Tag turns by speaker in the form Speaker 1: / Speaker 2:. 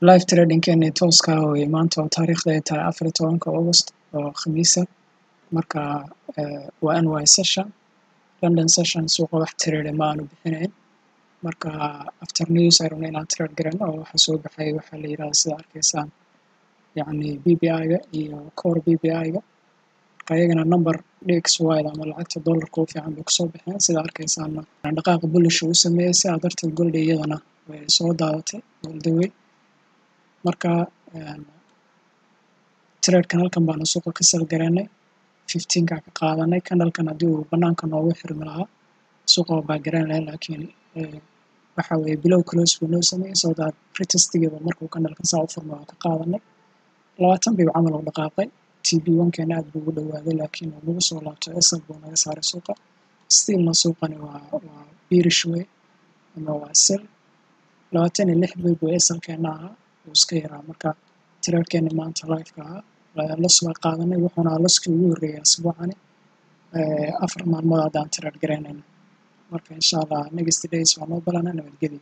Speaker 1: Live tradingkeeni tooska wey maanta oo taariikhda ay tahay 14-ka August oo Khamiisa. Marka waa NY session, London session suuqa wax trade ma aanu bixinayn. Marka after news ay rabno inaan trade garano oo waxa soo baxay waxaa la yidhahda, sida arkaysaan, yacni PPI-ga iyo core PPI-ga. Marka iyagana number DXY ama lacagta dollarka u fiican bay kusoo baxeen. Sida arkaysaanna dhaqaaqa bullish uu sameeyey, sidaa darteed gold iyadana way soo daadatay all the way. Marka tradekan halkan baanu suuqa ka sell garaynay, 15-ka ka qaadanay. Candlekan haddii uu banaanka noogu xirmi lahaa, suuqa waa buy garayn lahayn, laakiin waxa weeye below close buu noo sameeyey, so that retestigiiba markuu candlekan saa u furmay waa ka qaadanay. 20 pip camal uu dhaqaaqay. TP one-keena aad buu ugu dhawaaday, laakiin uu nagu soo laabtay, SL buu naga saaray suuqa. Stillna suuqani waa bearish way ama waa sell. 26 pip buu SL-keena ahaa, uu iska yaraa. Marka tradekeeni maanta live-ka ahaa loss baa qaadanay, wuxuuna ahaa losskii ugu horreeyay asbuucani 4 maalmood haddaan trade garaynayno. Marka insha Allah next days waa noo balana. Nabadgelyo.